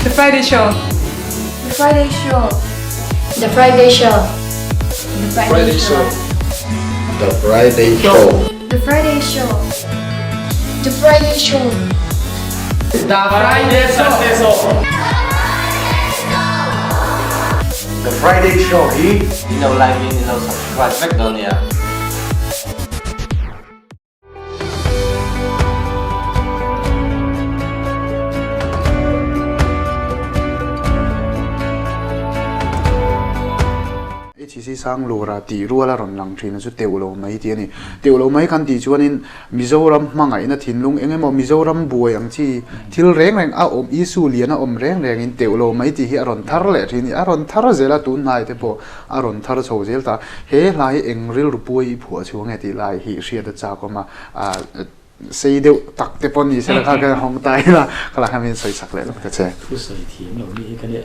The Friday Show. The Friday Show. The Friday Show. The Friday Show. The Friday Show. The Friday Show. The Friday Show. The Friday Show. The Friday Show hi In lo like in in lo subscribe vek dawn nia. HCC Sanglura tih rual a rawn lang thin a chu teuh lo mai tih a ni. Teuh lo mai kan tih chuanin Mizoram hmangaihna thinlung eng emaw Mizoram buai ang chi thil reng reng a awm issue lian a awm reng rengin teuh lo mai tih hi a rawn thar leh thin a ni. A rawn thar zel a tun hnai te pawh a rawn thar chho zel ta. He hla hi eng rilru puai i phuah chhuah nge tih lai hi hriat a chak awm a, sei deuh tak te pawh ni se la kha ka hawng ta ila kha la min sawi sak leh lawk ta che. Thu sawi thiam lo mi hi ka nia.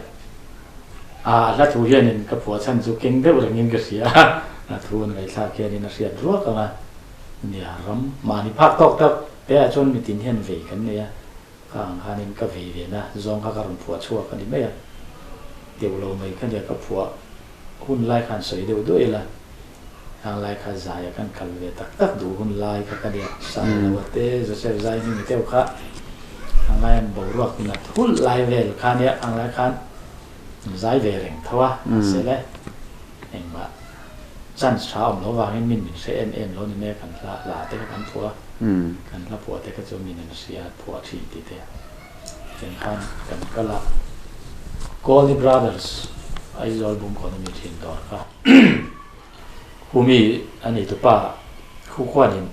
A hla thu hianin ka phuah chhan chu keng deuh rengin ka hria a, a thu an ngaihthlak hianin a hriat ruak ang a. Nia ram mahni phak tawk tak te ah chuan mitin hian vei kan nei a, kha ang khanin ka vei ve na zawng kha ka rawn phuah chhuak a ni mai a, teuh lo mai kha nia ka phuah hun lai khan sawi deuh duah ila, khang lai kha zai a kan kal ve tak tak duh hun lai kha ka nia, Sailo a te, Joseph zai hming deuh kha ang lai an boruak nat hulh lai vel kha nia, ang lai khan zai ve reng tho a, mahse le engmah. Chance tha awm lo vangin min min hre em em lo ni mai a, kan hla hla te kha kan phuah a, kan hla phuah te kha chu min an hria phuah thin tih te tiang khan kan kal a. Kawlni Brothers Aizawl Bungkawn a mi thin dawr kha Khumi a ni tupa khu khuanin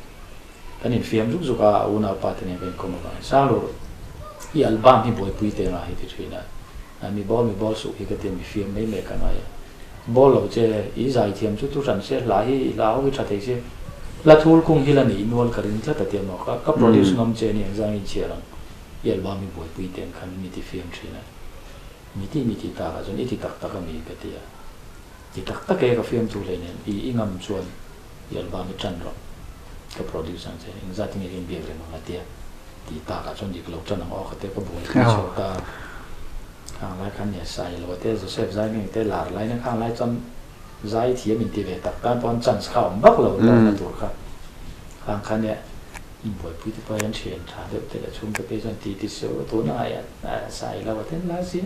kan infiam zuk zuk a, a unaupa te nen kan inkawm avangin Sanglur i album hi buaipui te nga hi ti thin a, mi bawl mi bawl suh hi ka ti a, mi fiam mai mai ka ngai a. Bawl lo che, i zai thiam chu tu hran se, hla hi i hla ho hi tha thei se, hla thul khung hi la nei nual ka ring tlat a ti a maw, ka produce ngam che ni ang zang in chhiar ang, i album hi buaipui te ang khan mi ti fiam thin a, mi ti mi ti tak ah chuan i ti tak tak a mi ka ti a, ti tak tak e ka fiam thu hlei nen i i ngam chuan i album hi tan rawh, ka produce ang che, engzat nge ka inbiak reng ang a ti a, ti tak ah chuan dik lo tan ang aw ka ti a, ka buaipui chho ta. Khang lai khan nia Sailo te Joseph zai ngei te lar lai na khang lai chuan zai thiam in ti ve tak tan pawh an chance kha awm vak lo lawmna tur kha khang kha nia inbuaipui te pawh hian thian tha deuh te leh chhungte phei chuan ti ti seuh a tuna ah Sailo a ten lai si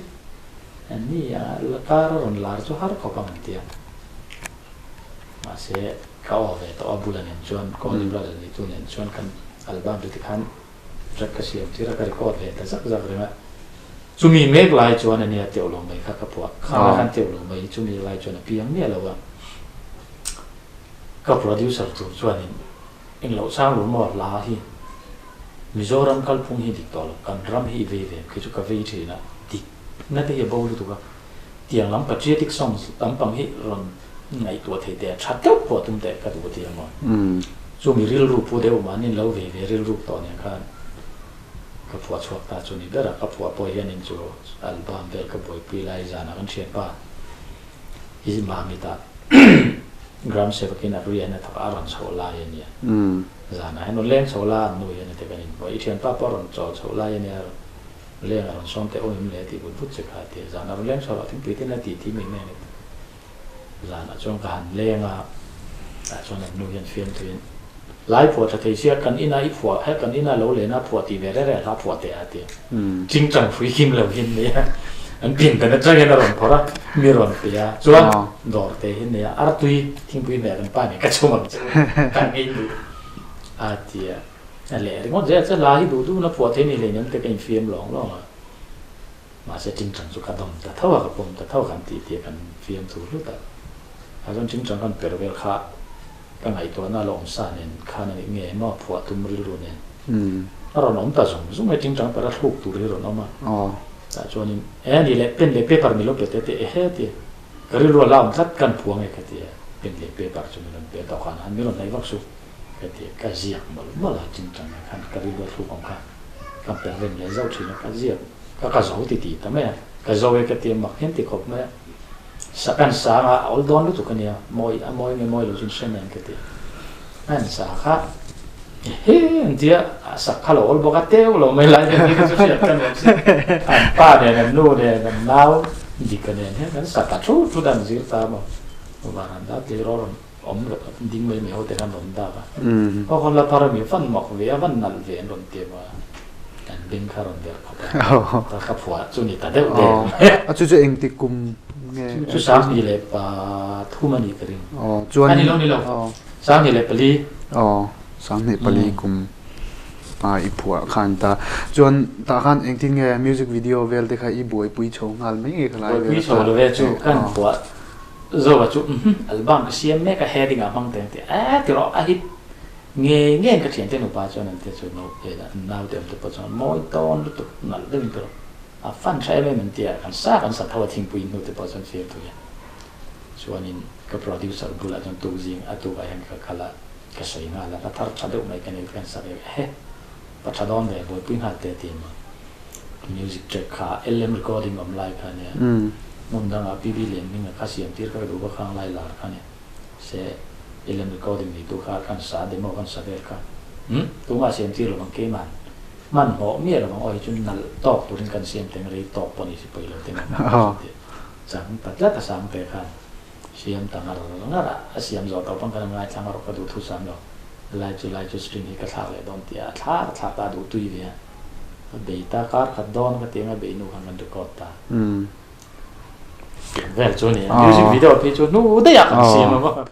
an ni a kar a rawn lar chu har khawp ang an ti a mahse ka aw ve tawh a bula nen chuan Calling Brothers neitu nen chuan kan album chu tikhan Track ka siam tir a, ka record ve ta zak zak reng a. Chumi mek lai chuan ania teuh lo mai kha ka phuah. Khang lai khan teuh lo mai hi chumi lai chuan a piang miah lo a. Ka producer tur chuanin engloh chang lo maw hla hi Mizoram kalphung hi dik tawh lo, kan ram hi i vei ve em khi chu ka vei thin a, dik na te hi a bo lutuk a. Tiang lam patriotic songs lampang hi rawn ngaihtuah thei teh a, tha deuh pawh tum teh ka duh a ti ang aw. Chumi rilru pu deuh mahni lo ve ve rilru tawh nen khan ka phuah chhuak ta chu ni ber a, ka phuah pawh hianin chu album vel ka buaipui lai zanah kan thianpa hi Mamitah Gram Sevakin a rian a thawk a, a rawn chhoh lai a nia. Zanah hian rawn leng chho la an nu hian a ti kan inhmu a, i thianpa pawh a rawn chawl chhoh lai a nia. Leng a rawn sawm teh awm em le tih vut vut che kha a ti a, zan a rawn leng chho a, thingpui te na ti ti mai mai a ni. Zanah chuan ka han leng a, tah chuan an nu hian fiamthuiin, Lai phuah tha thei sia, kan ina i phuah, he kan ina lo lena phuah tih ve reh reh hla phuah teh a ti a. Chingchang hrui kim lo hin nia, an pin dan atangin a rawn phawrh a, mi rawn pe a, chuan dawr te hi nia, artui thingpui hmeh kan pa nen ka chhum ang che u, ka ngei duh a ti a. A leh ringawt zel che hla hi duh duhna phuah thei ni hleinem te ka infiam lawng lawng a, mahse tingtang chu ka dawm ta tho a, ka pawm ta tho a kan tih tih a kan fiam thu hlut a, a chuan tingtang kan per vel kha ka ngaihtuahna la awm sa nen khan a nih nge maw phuah tum rilru nen a rawn awm ta zung zung e, tingtang per a thluk tur hi a rawn awm a, tah chuanin e ni leh pen leh paper mi lo pe teh teh ehe ti ka rilru a la awm tlat kan phuang e ka ti a, pen leh paper chu min rawn pe dawhkan han mi rawn hnaih vak suh. Ka ti a, ka ziak mawlh mawlh a, chingchang ah khan ka rilru a thluk ang kha ka per rem leh zauh thin a, ka ziak ka ka zo ti ti ta mai a, ka zo e ka ti a, mak hian ti khawp mai a, sa kan sang a, a awl dawn lutuk a nia, mawi a mawi nge mawi lo chu in hre nen ka ti a, an sa kha. He an tia a sak kha lo awl bawk a teuh lo mai lai vel hi ka chu hriat ka nuam si. An pa nen an nu nen an nau Dika nen hian kan sak a thu thu dan zir ta maw varanda tleirawl rawn awm ding mai mai ho te khan rawn dak a. Aw khawn la thar ami van mak ve a van nalh ve an rawn ti maw an beng kha rawn verh khawp a ta ka phuah chu ni ta deuh der mai. A chu chu engtik kum nge? Chu chu 2003 a nih ka ring. A ni lo ni lo. 2004. Aw, 2004 kum a i phuah khan ta. Chuan tah khan engtin nge music video vel te kha i buaipui chho nghal mai nge khalai vel Buaipui chho lo ve chu kan phuah zawk a chu umm album ka siam mek a heading ah hmang teng tih a ti rawh a hit nge nge ka thiante nupa chuan an tia chu no nau te awm te pawh chuan mawi tawn lutuk nalh deuhin ti rawh a fan tha em em an tia kan sa kan sa tho a thingpui hnu te pawh chuan fir thui a. Chuanin ka producer bulah chuan tuk zing a tukah hian ka kal a, ka sawi nghal a, hla thar tha deuh mai ka nei ka insak e, ehe pa tha dawn ve buaipui nghal te ti maw. Music track kha LM recording awm lai kha ania, hmun dangah PB Lianhminga kha siam tir kha ka duh bawk khang lai lar kha ania, se LM recording neitu kha kan sa demo kan sa vel kha umm tumah siam tir lovang keiman hmanhmawh miah lovang aw hi chu nalh tawk turin kan siam teng rei tawk pawh ni si pawi lo te maw ka ti. Chang ta tlat a sang te khan siam ta ngar ngar a, a siam zawh tawh pawn kan an ngaithla ngar ka duh thu sam lo, lai chu lai chu string hi ka thlak leh dawn tih a thlak a thlak ta a duh tui ve a, ka bei ta kar khat dawn ka ti anga bei nu khan kan record ta vel chu a ni a, music video phei chu hnu daih ah kan siam a.